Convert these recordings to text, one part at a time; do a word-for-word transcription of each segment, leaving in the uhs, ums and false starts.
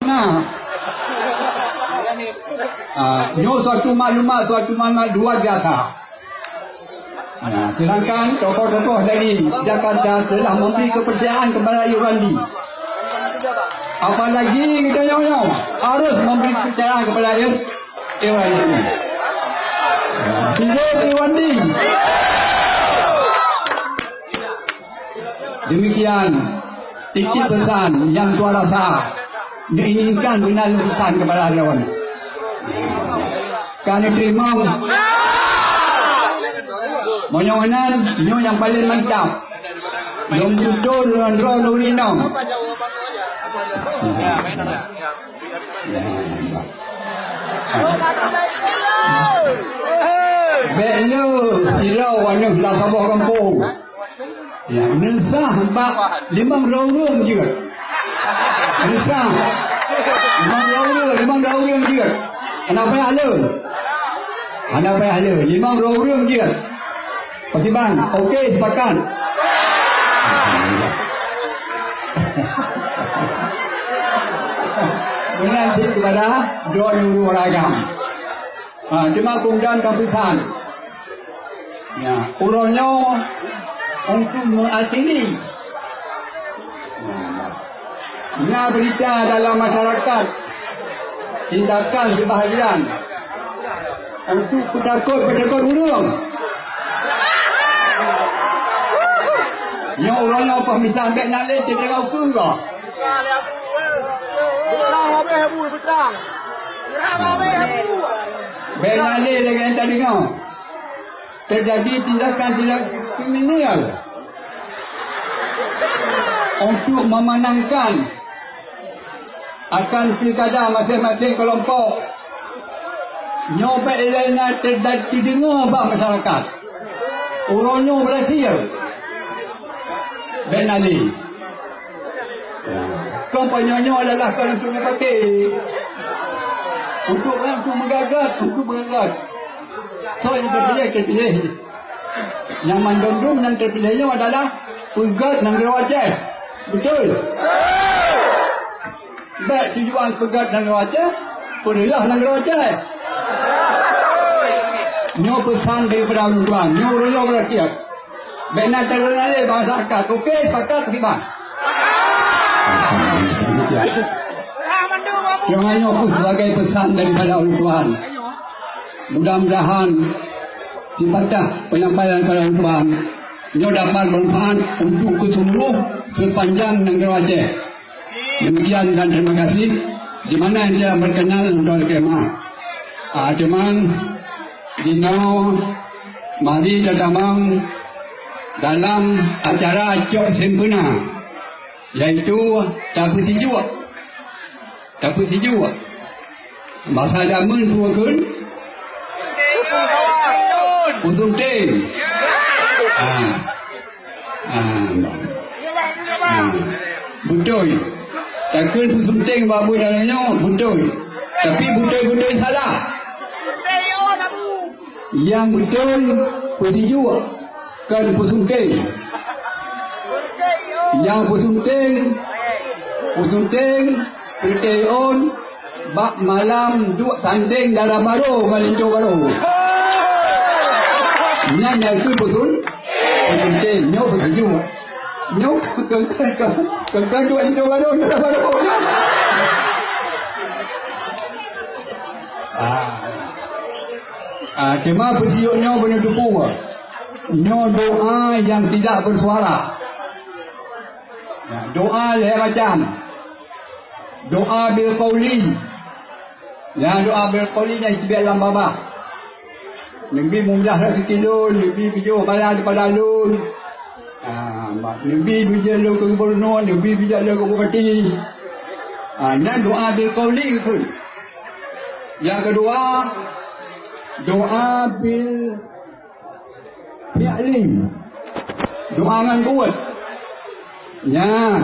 Nah. Ah, nyoe suatu maklumat, suatu maklumat luar biasa. Nah, sedangkan tokoh-tokoh dari Jakarta telah memberi kepercayaan kepada Irwandi. Apalagi kita nyoe harus memberi kepercayaan kepada Ir-, Irwandi. Nah, hidup Irwandi. Demikian titip pesan nyang tuan rasa neuinginkan meunan pesan kepada droen. Ka neuteurimong. Meunyoe meunan, nyoe nyang paleng mantap. Lôn tutoe lôn droe lôn inong. Bèk le sidroe aneuëk lam saboh gampông. Ya, neusah bak limong droe ureuëng jeuet. Neusah. Limong droe ureuëng, limong droe ureuëng jeuet. Hana payah le. Hana payah le. Limong droe ureuëng jeuet. Pakriban? Okey, sepakat. Meunan cit kepada droe ureuëng agam. Ha, teuma keunan ka peusan. Ya, uroe nyoe untuk meuasili. Ya, na berita dalam masyarakat, tindakan sebahagian untuk peutakot-peutakot ureuëng. Nyoe uroe nyoe peumisan bèk na lé cedera ukeue. Bèk na lé lagèe nyang tadeungoe. Terjadi tindakan-tindakan kriminal untuk memenangkan akan pilkada masing-masing kelompok. Nyoe bèk ilèe na teuda-, teudeungoe bak masyarakat. Uroe nyoe berhasil. Bèk na lé. Kon panyang nyoe adalah kon untuk neupaké. Untuk, untuk meugagat, untuk meugagat. Soe nyang teupiléh, teupiléh. Nyang mandum-dum nyang teupiléh nyoe adalah peugöt nanggroe Aceh. Beutôi? Bèk tujuan peugöt nanggroe Aceh, peureuloh nanggroe Aceh. Nyoe peusan daripada ulôn tuan. Nyoe ureuëng nyoe beurakhir. Bèk na teudeungoe lé bangsa Arab. Okey, sepakat, pakriban? Nyoe hanya pun sebagai pesan daripada ulôn tuan. Mudah-mudahan dipatah penyampaian daripada ulôn tuan. Nyoe dapat manfaat untuk keseluruh sepanjang nanggroe Aceh. Demikian dan terima kasih. Di mana yang tidak berkenan untuk kemah. Ah, teman, jinoe mari tatamong dalam acara cok sempurna, yaitu tapeusijuek. Tapeusijuek. Masa jameun peue kheun? Peusunting. Ah. Ah. Ah. Beutôi. Takheun peusunting bak buet jalan nyoe, beutôi. Tapi beutôi-beutôi salah. Nyang beutôi peusijuek, kon peusunting. Nyang peusunting, peusunting, peusunting ôn, bak malam duek tandeng dara barô ngon linto barô. Nyan nyang keu peusun-, peusunting, nyoe peusijuek. Nyoe keu, keu, keu, keu duek linto barô, dara barô. Ah. Ah, teuma peusijuek nyoe beuneuteupeu. Nyoe doa nyang tidak bersuara. Ya, doa lhèe macam. Doa bil qauli. Ya, doa bil qauli nyang teubiet lam babah. Neubi mudah rezeki lôn, neubi bijôh bala daripada lôn. Ah, neubi bijôh lôn keu gubernur, neubi bijôh lôn keu bupati. Ah, nyan doa bil qauli kheun. Nyang keudua, doa bil fi'li. Doa ngon buet. Nyan,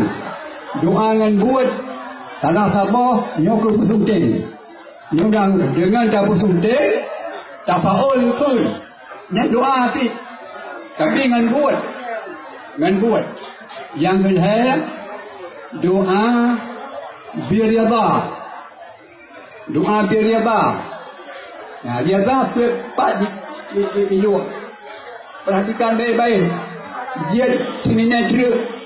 doa ngon buet. Salah saboh nyoe keu peusunting. Nyoe deungon tapeusunting, tapaul kheun. Nyan doa cit. Tapi ngon buet. Ngon buet. Nyang keulhèe, doa Biriada. Doa biriada. Nah, riada pat di, di, di, di luwa. Perhatikan baik-baik. Jeuet siminai treuk.